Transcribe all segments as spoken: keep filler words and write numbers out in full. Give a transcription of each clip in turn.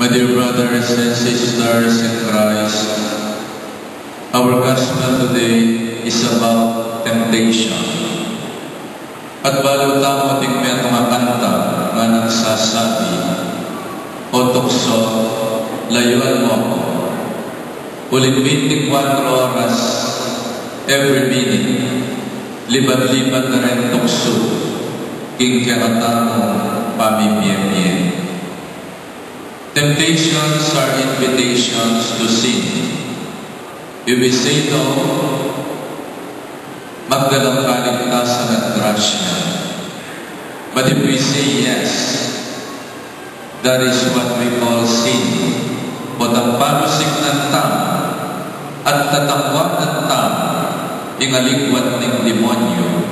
My dear brothers and sisters in Christ, our gospel today is about temptation. At balu tamu ding metung a kanta a nagsasabi, "O tukso, layuan mo ko. Uling beintikwatro oras, every minute, libat-libat na ring tuksu king kekatamung pamimie-mie." Temptations are invitations to sin. If we say no, magdalang kaligtasan at grasya. But if we say yes, that is what we call sin. Potang panusiknan tamu at tatangwanan tamu ing aligwat ning demonyo,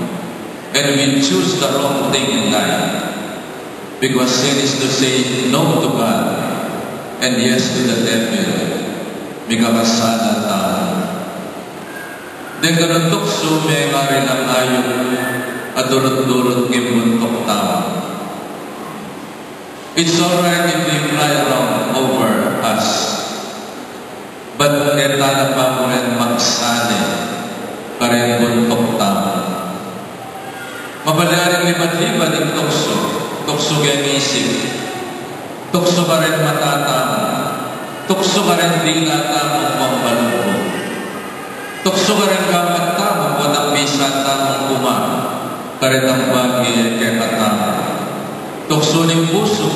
and we choose the wrong thing in life. Because sin is to say no to God and yes to the devil. Mikakasala tamu. Deng ganung tuksu, mengari lang ayup a durut-durut king buntuk tamu. It's all right if they fly around over us, but e tana pa mu rin magsali karing buntuk tamu. Mabalyaring libat-libat ing tuksu, tuksu king isip, tuksu karing mata tamu, tuksu karing dila tamung mambalugbug, tuksu karing gamat tamu, potang bisa tamung kuma karetang bage kekatamu, tuksu ning pusu,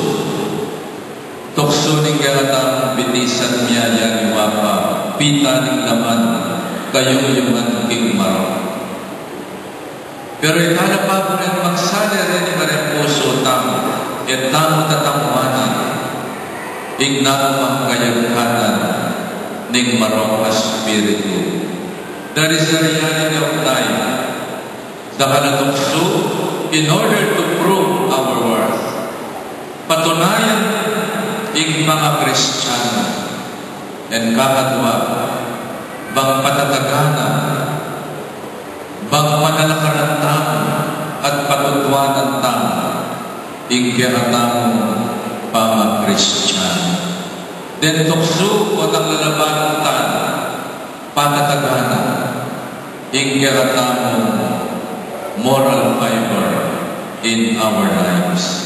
tuksu ning kekatamung bitisan miyayaliwa pa, pita ning laman, kayungyungan king marok. Pero e tana pa mu rin magsali reni karing pusu tamu, e tamu tatangwanan ing nanumang kayagkatan ning marok a spiritu. That is the reality of life. Dakal a tuksu in order to prove our worth. Patunayan ing panga-Kristiano. And kakadwa, bang patatagan na, bang manalakaran tamu at patutuanan tamu ing kekatamung panga-Kristiano. Deng tuksu, potang lalabanan tamu, patatagan na ing kekatamung moral fiber in our lives.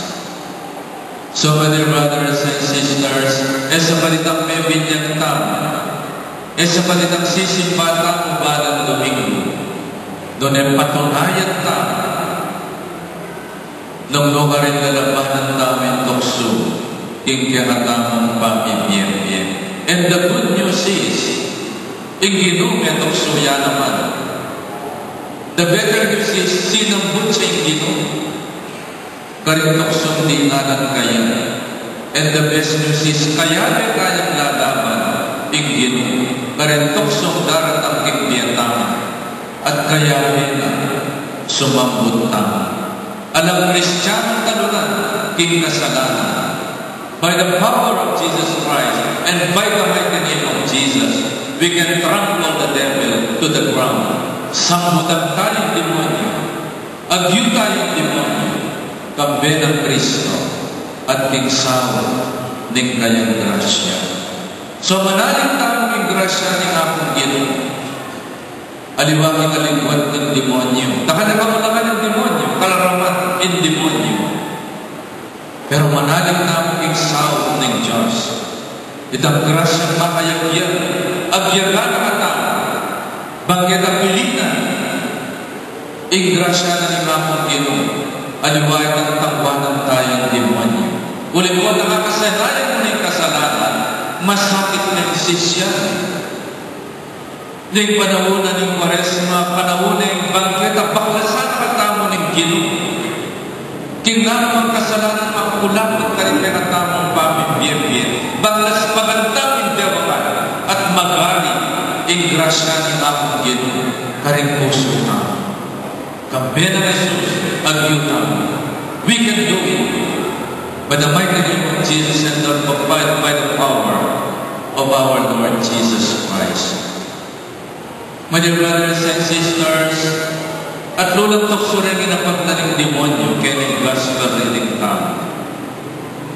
So, my dear brothers and sisters, e sa palitang mebinyag tamu, e sa palitang sisimba tamu balang Domingo, nune patunayan tamu nung nu karin lalabanan tamu ing tuksu king kekatamung pamimie-mie. And the good news is, ing Ginu metuksu ya naman. The better news is, sinambut ya ing Ginu karing tuksung dinalan kaya. And the best news is, kaya me kayang lalaban ing Ginu karing tuksung daratang king bie tamu. At kaya me na sumambut tamu. Alang Kristianong talunan king kasalanan. By the power of Jesus Christ and by the mighty name of Jesus, we can trample the devil to the ground. Sambutan taya ing demonyo, agyu taya ing demonyo, kambe nang Kristo at king saup ning kayang grasya. So, manalig tamu king grasya ning Apung Ginu. Aliwa king aligwat ning demonyo. Dakal a kamulakan ning demonyo, kalaraman ning demonyo. Pero manalig tamu king saup ning Dios. Itang grasyang makayagyag, agyagan na katamu, bang keta pilinan ing grasya na ning Apung Ginu, aliwa itang tangwanan taya ing demonyo. Uling potang akasanayan mu na ing kasalanan, masakit na ing sisian. Ning panaun na ning Kuaresma, panaun na ing bang keta baklasan na katamu ning Ginu. King nanumang kasalanan, makulaput karing kekatamung pamimie-mie, baklas pagantam ing dewakan, at magari ing grasya ning Apung Ginu karing pusu tamu. Kambe nang Jesus, agyu tamu. We can do it. By the mighty name of Jesus and the, by, by the power of our Lord Jesus Christ. My dear brothers and sisters, atlu lang tuksu reng inapag na ning demonyo keni king gospel reading tamu.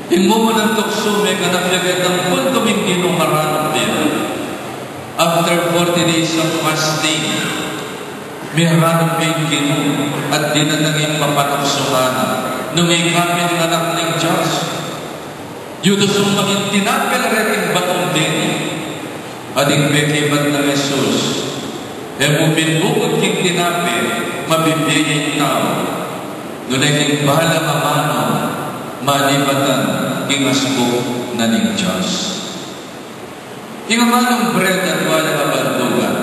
Ing mumunang tuksu, meganap ya ketang puntung ing Ginu maranup ya. After forty days of fasting, miranup ya ing Ginu at dinan na ing papanuksu na, nung ikami ning Anak ning Dios. Yudos nung maging tinape na reting batung deni. At ing pekibat nang Jesus, e mu pin bukut king tinape, mabibie ya ing tau, nune king balang amanu, manibatan king asbuk na ning Dios. Ing amanung bread at wayang abandugan.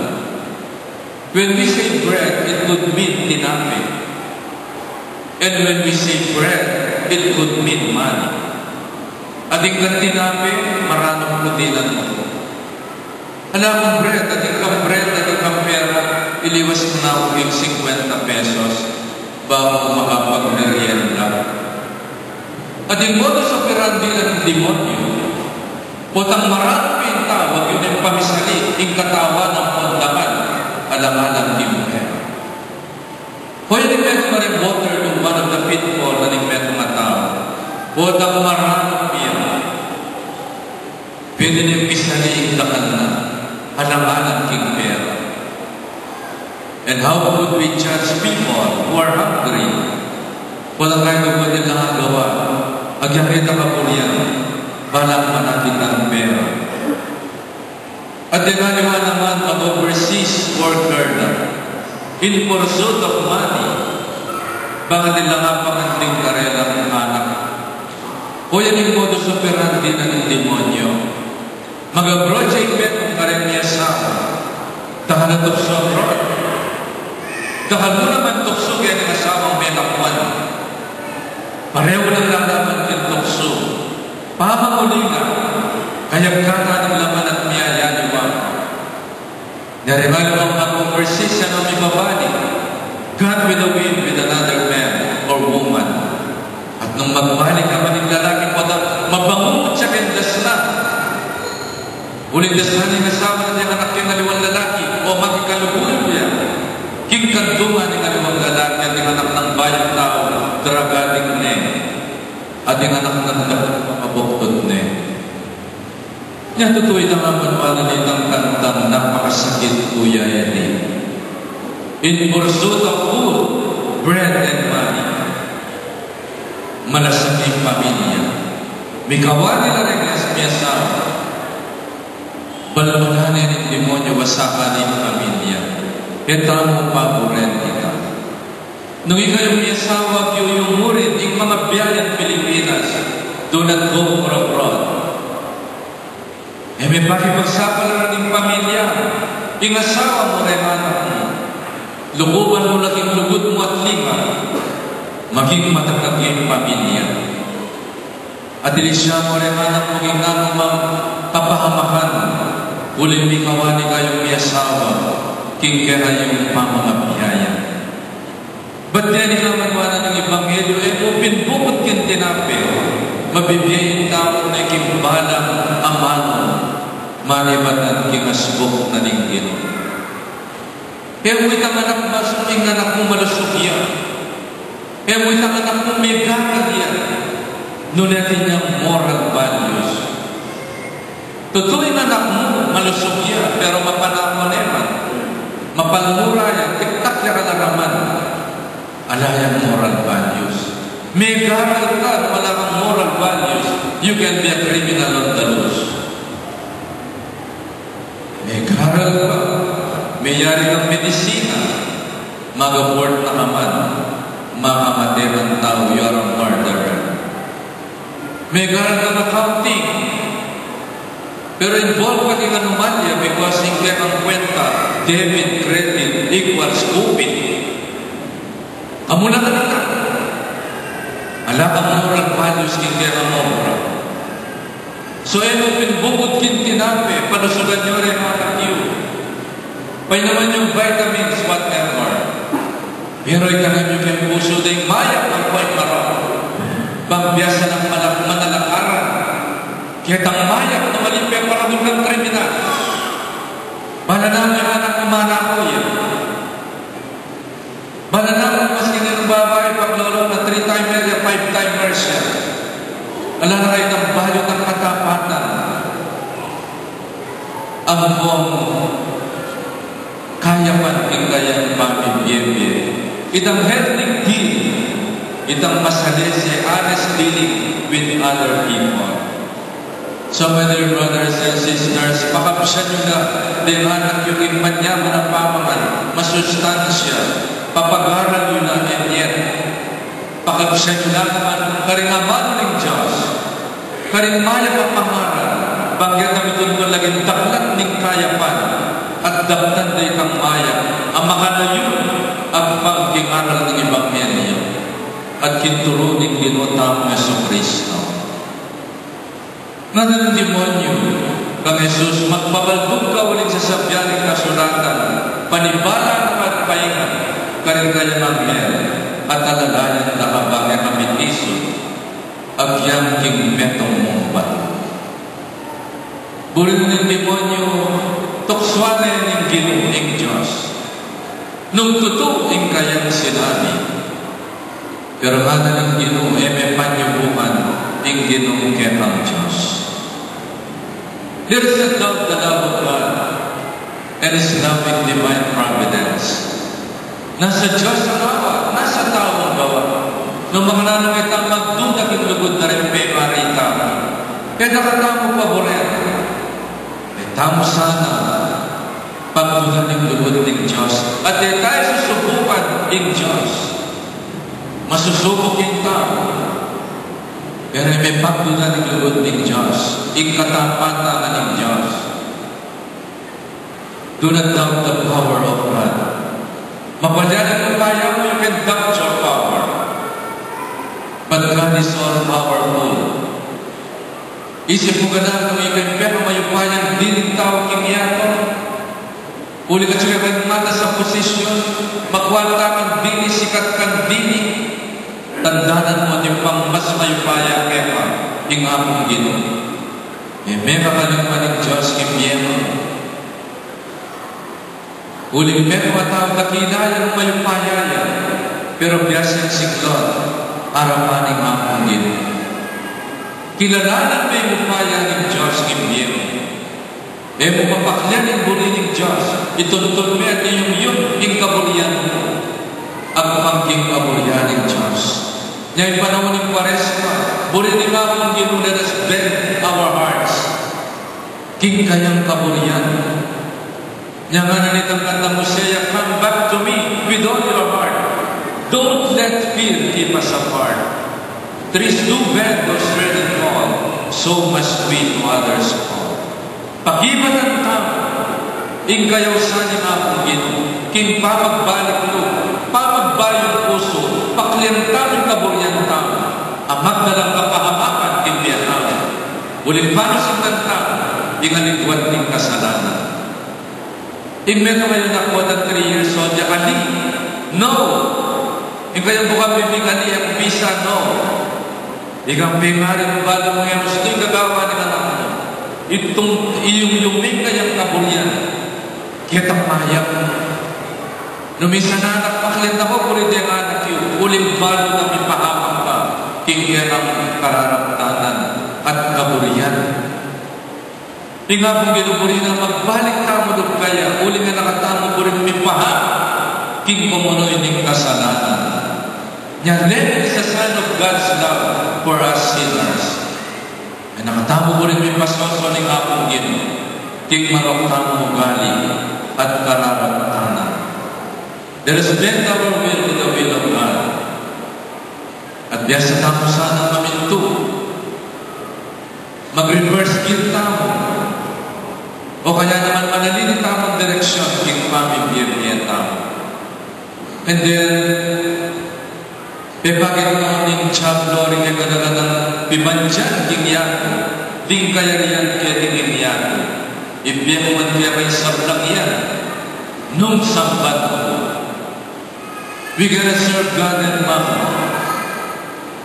When we say bread, it could mean tinape. And when we say bread, it could mean money. At ing kang tinape, maranup ku dinan mu. Ala kung bread, at ing kang bread, at ing kang pera, iliwas mu na ku king singkwenta pesos, bang ku makapagmerienda. At ing modus operandi na ning demonyo, potang maranup ing tau, agyu neng pamisali ing katawan nang pondakan, alang-alang king pera. Hoy, ing metung a ring water, one of the pitfall na ning metung a tau, potang maranup ya, pwede neng pisali ing dakal na, alang-alang king pera. And how could we judge people who are hungry? Walang kahit ano pwede lang agawa. Agya keta kaburian, balang manakit ang pera. At ing aliwa naman, mag-overseas worker na, in pursuit of money, bang atin la nga panganting karelang anak. O yan ing modus operandi na ning demonyo. Mag-abroad ya ing metung kareng miasawa. Dakal a tuksu abroad. Dakal mu naman tuksu keng asawang melakwan. Pareho lang naman king tuksu. Pamanguli na, kayagkatan ning laman at miyayaliwa. Narimal mang mag-overseas ya nung mibabalik, God will win with another man or woman. At nung magbalik naman ing lalaki, potang mabangungut ya keng dasnan. Uling dasnan ning asawa na, ing anak king aliwang lalaki, o makikalugud ya king kantungan ning aliwang lalaki, at ing anak nang bayung tau, drug addict ne, at ing anak nang dapot, mabuktud ne. Nya tutu ita nga banua na nitang kantang napakasakit ku ya, e di. In pursuit of food, bread and money. Malasakit ing pamilya. Mikawani la reng miasawa. Balbalan ne ning demonyo, wasakan ing pamilya. E tamu paburen ita. Nung ikayung miasawa, agyu yu murin ing mangabiayan Pilipinas, do not go for abroad. E me pakipagsapalaran ing pamilya, ing asawa mu, reng anak mu. Lukuban mu la king lugud mu at lima, maging matatag ing pamilya. At ilisya mu reng anak mu king nanumang kapahamakan, uling mikawani kayung miasawa king kekayung pamangabiayan. Bat deni naman, banua na ning ebanghelyo, e mu pin bukut king tinape, mabibie ing tau, nune king balang amanu, manibatan king asbuk na ning Ginu. E mu itang anak mu, ing anak mu malusug ya. E mu itang anak mu megaral ya. Nune atin yang moral values. Tutu ing anak mu malusug ya, pero mapanakit ne man, mapalmura ya, tiktak ya kalaraman, ala yang moral values. Megaral ka, wala kang moral values, you can be a criminal on the loose. Megaral ka, meyari kang medisina, mag-abort na ka man, makamate kang tau, you are a murderer. Megaral kang accounting, pero involved ka king anomalya, because ing kekang kwenta, debit, credit, equals gupit. Amu na ka na. Ala kang moral values king kekang obra. So, e mu pin bukut king tinape, palusugan yu reng anak yu. Painuman yu vitamins, whatever. Pero itanem yu king pusu da ing mayap, nung pwede mara. Bang biasa nang malak-, manalakaran ketang mayap, nung ali pe paragul kang kriminal. Bala na mu ing anak mu, manako ya. Bala na mu, maski nung babai, paglolo na, three-timer ya, five-timers ya. Ala na Ampong kayapan king kayang pamibie-bie itang healthy deal, itang masalese, honest dealing with other people. So, my dear brothers and sisters, pakabsan yu na deng anak yu king manyaman a pamangan, masustansya, papag-aral yu na, and yet pakabsan yu na naman karing amanu ning Dios, karing mayap a pangaral, bang keta mituntun laging daklan ning kayapan, at daptan da itang mayap a makanayu agpang king aral ning ebanghelyo at king turu ning Ginu tamung Jesucristo. Ngana ning demonyu kang Jesus, "Magpabaldug ka uling sasabian ning kasulatan, panibalan ka at paingat karing kayang anghel, at alalayan da ka bang e ka mitisun agyang king metung mung batu." Buri ning demonyu, tuksuan ne ning Ginu ing Dios nung tutu ing kayang sinabi. Pero ngana ning Ginu, e me panyubukan ing Ginung kekang Dios. There is a doubt the love of God and His loving divine providence. Nasa Dios ang awa, nasa tau ang gawa. Nung makananu keta magduda king lugud na ring pemari tamu, e na katamu paburen. E tamu sana pagdudan ing lugud ning Dios. At e tamu susubukan ing Dios. Masusubuk ing tau. Pero e me pagdudan ing lugud ning Dios, ing katapatan na ning Dios. Do not doubt the power of God. Mapalyaning upaya mu, you can doubt your power. But God is all powerful. Isip mu kanaku, ika ing pekamayupayang diling tau king yatu. Uli ka, ika ing matas a posisyon, makual ka dini, sikat ka dini. Tandanan mu, atin pang mas mayupaya keka, ing Apung Ginu. E me kakalingwan ning Dios king bie mu. Uling metung a tau, dakila yang mayupaya ya, pero biasa yang siklaud king arapan ning Apung Ginu. Kilalanan me ing upaya ning Dios king bie mu. E mu papaklian ing buri ning Dios, ituntun me at iyungyung ing kaburian mu agpang king kaburian ning Dios. Nya ing panaun ning Kuaresma, buri ning Apung Ginu, let us bend our hearts king kayang kaburian. Nya ngana nitang kanta, Musea, come back to me with all your heart. Don't let fear keep us apart. Trees do bend, though straight and tall, so must we to others call. Pakibatan tamu ing kayausan ning Apung Ginu king pamagbalik lub, pamagbayung pusu, paklian tamu ing kaburian tamu a magdalang kapahamakan king bie tamu. Uling panusinan tamu ing aliguan ning kasalanan. Ing metung a anak mu a three years old ya, ali, no. Ing kayang bukang bibing, ali, e ku bisa, no. Ikang pengari, balu mung e mustu ing gagawan ning anak mu, itung iyungyung me ing kayang kaburian. Ketang mayap. Nung minsan, anak, paklian da ko, buri deng anak yu, uling balu na mipahamak ka king kekang kararaptanan at kaburian. Ing Apung Ginu, buri na magbalik tamu lub kaya, uling e na katamu buring mipahamak king pamunu ning kasalanan. Nya, let the Son of God's love for us sinners. E na katamu buring mipasoso ning Apung Ginu king marok tamung ugali at kararaptanan. Let us bend our will to the will of God. At biasa tamu sana mamintu, mag-reverse gear tamu, o kaya naman manalili tamung direksyon king pamibie-bie tamu. And then, pepakit mu ning Diablo ring e ka na nang pibandian king yatu, ding kayarian keti king yatu. Ibie mu man kaya ing sablang yan nung samban mu. We gotta serve God and mammon.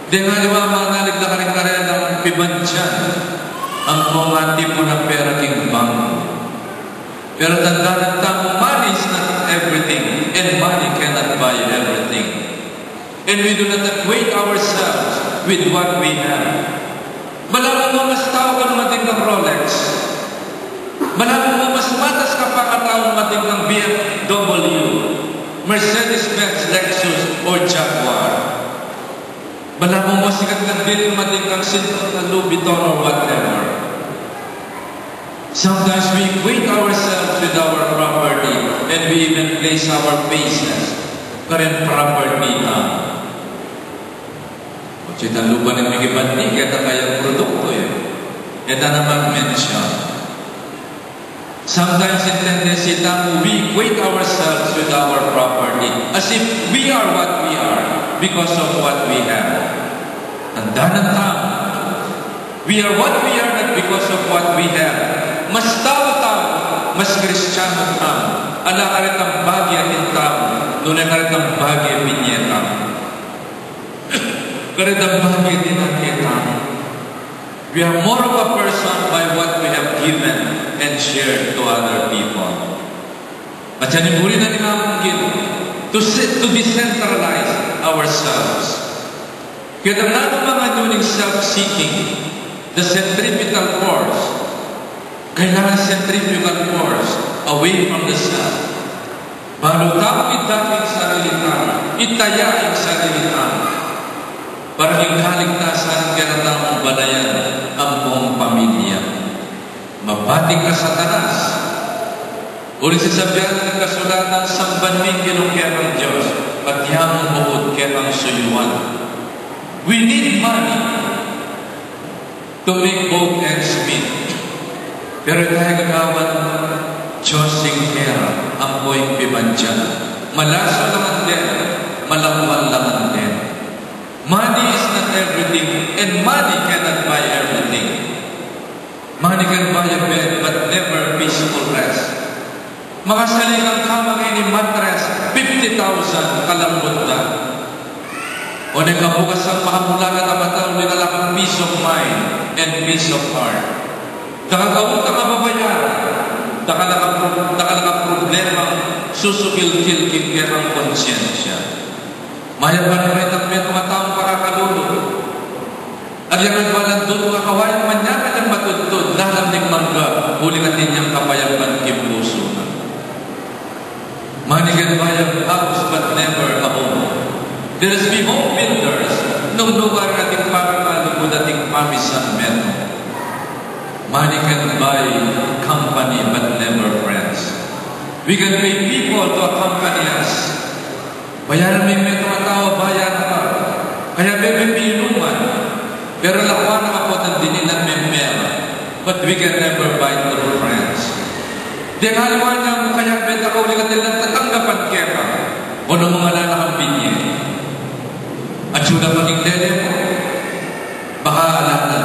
Deng aliwa, manalig na karing karelang pibandian ampong atipun a pera king bangko. Pero tandanan tamu, money is not everything, and money cannot buy everything. And we do not equate ourselves with what we have. Balamu mu mas tau kang mating kang Rolex. Balamu mu Mercedes-Benz, Lexus, or Jaguar. Balamu mu sikat kang bilin, mating kang sinturon, Louis Vuitton or whatever. Sometimes we equate ourselves with our property and we even place our faces karing property na. Kotse tang lupa ning migibandi, keta kayang produktu ya. Keta naman mention. Sometimes in tendency tamu, we equate ourselves with our property as if we are what we are because of what we have. Tandaan tamu, we are what we are not because of what we have. Mas tau tamu, mas Kristiyanu tamu, ala karetang bage a atin tamu, nune karetang bage a binye tamu. Karetang bage a atin tamu. We are more of a person by what we have given and shared to other people. At yan ing buri na ning Apung Ginu, to se-, to decentralize ourselves. Kaya nanu man ing self-seeking, the centrifugal force, kailangan centrifugal force away from the self. Balu tamu itaya ing sarili tamu, itaya ing sarili tamu. Para king kaligtasan kekatamu, balayan ampong pamilya. Mabatik ka, Satanas. Uling sasabian ning kasulatan, samban mu ing Ginu kekang Dios, at yamu mu pu kekang suyuan. We need money to make both ends meet. Pero itaya, kagawad, Dios ing pera, ampo ing pibantyan. Malaso la ngan den, malakwan la ngan den. Money is not everything, and money cannot buy everything. Money can buy a bed, but never peaceful rest. Makasalingan ka, mangeni mattress, fifty thousand, kalambut da. O ne ka bukas a makamulaga na mata, o ne ka lang peace of mind and peace of heart. Daka ka utang a babayaran, daka ka pro-, daka ka problema, susukil-kil king kekang konsyensya. Mayap a reng metung a taung pakakalulu. At yang agbalan dun, kakawayan man ya kanyang matudtud, lalam ning mangga, uling atin yang kapayapan king pusu na. Money can buy a house, but never a home. There has been home builders, nung nukarin ating pamikalugud, ating pamisan metung. Money can buy company, but never friends. We can pay people to accompany us. Bayaran me ing metung a tau, bayaran ka. Kaya bebe pinuman. Pero lakwan na ka potang dininan me ing pera. But we can never buy true friends. Deng aliwa na mu kaya beta ka uling atin lang tatanggapan keka. O nung mangalan na kang binye. At sula paging lele mu. Baka ala na.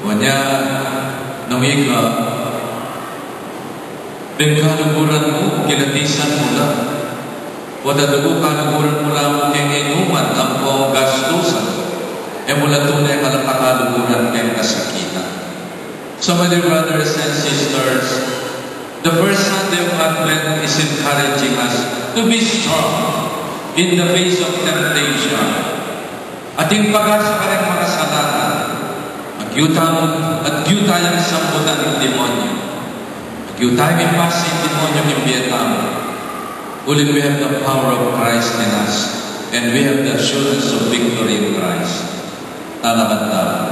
O nya, nung ika, Beng kaluguran mu, kilatisan mu la. Wada dugu kaluguran mu la mu keng inuman, ampong gastusan. E mu la tune kala kaluguran keng kasakitan. So, my dear brothers and sisters, the first Sunday of Advent is encouraging us to be strong in the face of temptation. Atin pag-asa kareng makasalanan. Agyu tamu, agyu tayang sambutan ing demonyo. Agyu tayang ipasa ing demonyo king bie tamu. Uling we have the power of Christ in us, and we have the assurance of victory in Christ. Talakan tamu.